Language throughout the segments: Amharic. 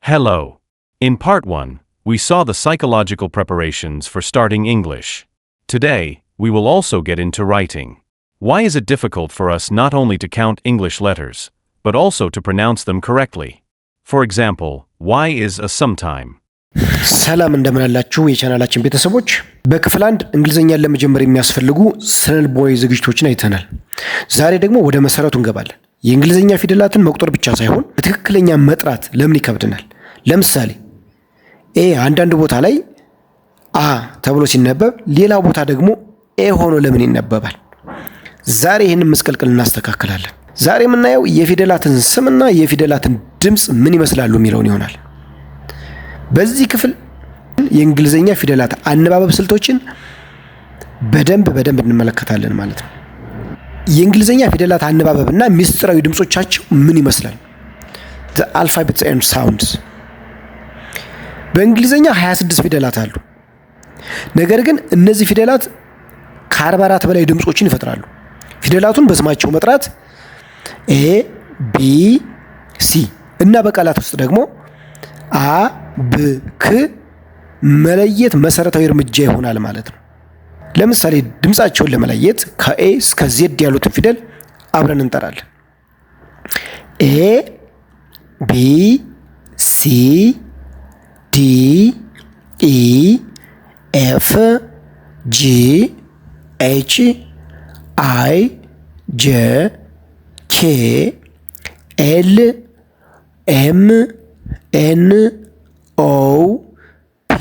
Hello. In part 1, we saw the psychological preparations for starting English. Today, we will also get into writing. Why is it difficult for us not only to count English letters, but also to pronounce them correctly? For example, why is a sometime? ሰላም እንደምን አላችሁ የቻናላችን ቤተሰቦች። በክፍል አንድ እንግሊዝኛን ለመጀመር የሚያስፈልጉ ስነልቦናዊ ዝግጅቶችን አይተናል። ዛሬ ደግሞ ወደ መሰረቱ እንገባለን። የእንግሊዝኛ ፊደላትን መቁጠር ብቻ ሳይሆን በትክክለኛ መጥራት ለምን ይከብደናል? ለምሳሌ A አንዳንድ ቦታ ላይ አ ተብሎ ሲነበብ፣ ሌላ ቦታ ደግሞ ኤ ሆኖ ለምን ይነበባል? ዛሬ ይህንን ምስቅልቅል እናስተካክላለን። ዛሬ የምናየው የፊደላትን ስምና የፊደላትን ድምፅ ምን ይመስላሉ የሚለውን ይሆናል። በዚህ ክፍል የእንግሊዝኛ ፊደላት አነባበብ ስልቶችን በደንብ በደንብ እንመለከታለን ማለት ነው። የእንግሊዝኛ ፊደላት አነባበብ እና ምስጢራዊ ድምጾቻቸው ምን ይመስላል? The alphabets and sounds። በእንግሊዝኛ 26 ፊደላት አሉ። ነገር ግን እነዚህ ፊደላት ከ44 በላይ ድምጾችን ይፈጥራሉ። ፊደላቱን በስማቸው መጥራት A፣ B፣ C እና በቃላት ውስጥ ደግሞ አ፣ ብ፣ ክ መለየት መሰረታዊ እርምጃ ይሆናል ማለት ነው። ለምሳሌ ድምፃቸውን ለመለየት ከ A እስከ Z ያሉትን ፊደል አብረን እንጠራለን። A፣ B፣ C፣ D፣ E፣ F፣ G፣ H፣ I፣ J፣ K፣ L፣ M፣ N፣ O፣ P፣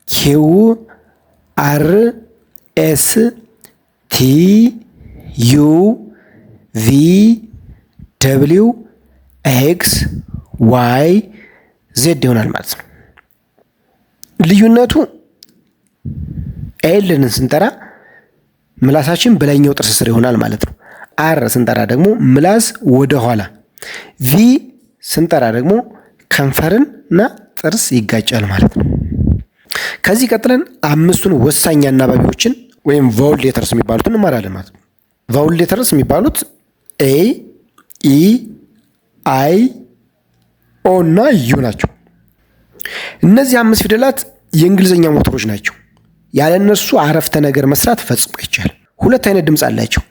Q፣ R፣ S፣ T፣ U፣ V፣ W፣ X፣ Y፣ Z ይሆናል ማለት ነው። ልዩነቱ L ን ስንጠራ ምላሳችን በላይኛው ጥርስ ስር ይሆናል ማለት ነው። R ስንጠራ ደግሞ ምላስ ወደ ኋላ፣ V ስንጠራ ደግሞ ከንፈርን እና ጥርስ ይጋጫል ማለት ነው። ከዚህ ቀጥለን አምስቱን ወሳኝ አናባቢዎችን ወይም vowel letters የሚባሉትን እንማራለን ማለት ነው። Vowel letters የሚባሉት A፣ E፣ I፣ O እና U ናቸው። እነዚህ አምስት ፊደላት የእንግሊዝኛ ሞተሮች ናቸው። ያለ እነሱ አረፍተ ነገር መስራት ፈጽሞ አይቻልም። ሁለት አይነት ድምፅ አላቸው።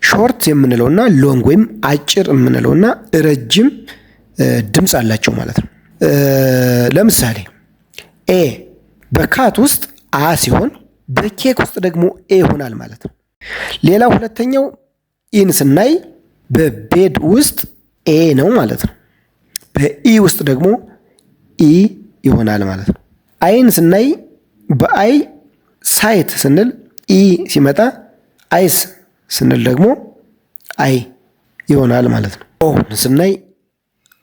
Short የምንለውና long ወይም አጭር የምንለውና ረጅም ድምፅ አላቸው ማለት ነው። ለምሳሌ A በ cat ውስጥ አ ሲሆን በኬክ ውስጥ ደግሞ ኤ ይሆናል ማለት ነው። ሌላው ሁለተኛው E ን ስናይ በ bed ውስጥ ኤ ነው ማለት ነው። በ E ውስጥ ደግሞ ኢ ይሆናል ማለት ነው። I ን ስናይ በ I site ስንል ኢ ሲመጣ ice ስንል ደግሞ አይ ይሆናል ማለት ነው። O ስናይ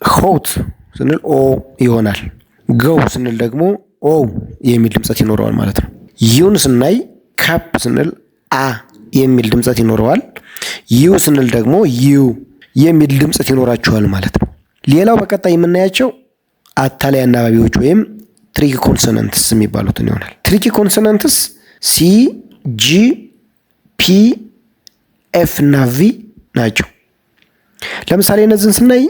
hot ስንል ኦ ይሆናል። Go ስንል ደግሞ ኦ የሚል ድምፀት ይኖረዋል ማለት ነው። U ን ስናይ cup ስንል አ የሚል ድምፀት ይኖረዋል። You ስንል ደግሞ ዩ የሚል ድምፀት ይኖራቸዋል ማለት ነው። ሌላው በቀጣይ የምናያቸው አታላይ አናባቢዎች ወይም tricky consonants የሚባሉትን ይሆናል። Tricky consonants C፣ G፣ P፣ F እና V ናቸው። ለምሳሌ እነዚህን ስናይ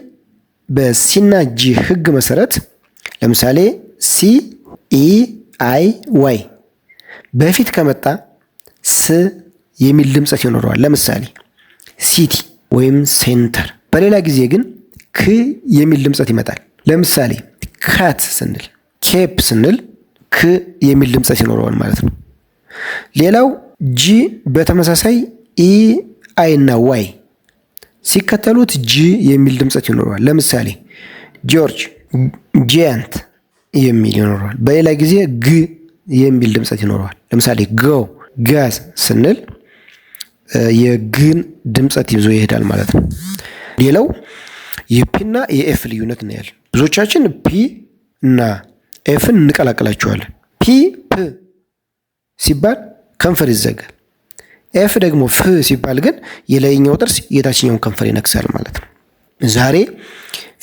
በ C ና G ህግ መሰረት ለምሳሌ C፣ E፣ I፣ Y በፊት ከመጣ ስ የሚል ድምፀት ይኖረዋል። ለምሳሌ city ወይም center። በሌላ ጊዜ ግን ክ የሚል ድምፀት ይመጣል። ለምሳሌ cat ስንል፣ cape ስንል ክ የሚል ድምፀት ይኖረዋል ማለት ነው። ሌላው G በተመሳሳይ E፣ I እና Y ሲከተሉት ጅ የሚል ድምፀት ይኖረዋል። ለምሳሌ George፣ giant የሚል ይኖረዋል። በሌላ ጊዜ ግ የሚል ድምፀት ይኖረዋል። ለምሳሌ go፣ gas ስንል የግን ድምፀት ይዞ ይሄዳል ማለት ነው። ሌላው የ P እና የ F ልዩነት እናያለን። ብዙዎቻችን P እና F ን እንቀላቅላቸዋለን። P ፕ ሲባል ከንፈር ይዘጋል። F ደግሞ ፍ ሲባል ግን የላይኛው ጥርስ የታችኛውን ከንፈር ይነክሳል ማለት ነው። ዛሬ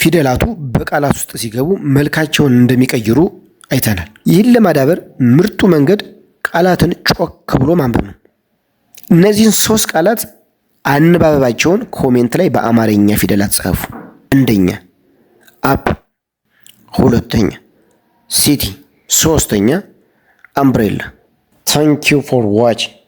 ፊደላቱ በቃላት ውስጥ ሲገቡ መልካቸውን እንደሚቀይሩ አይተናል። ይህን ለማዳበር ምርጡ መንገድ ቃላትን ጮክ ብሎ ማንበብ ነው። እነዚህን ሶስት ቃላት አነባበባቸውን comment ላይ በአማርኛ ፊደላት ጻፉ። አንደኛ up፣ ሁለተኛ፣ city ሶስተኛ፣ umbrella። Thank you for watching.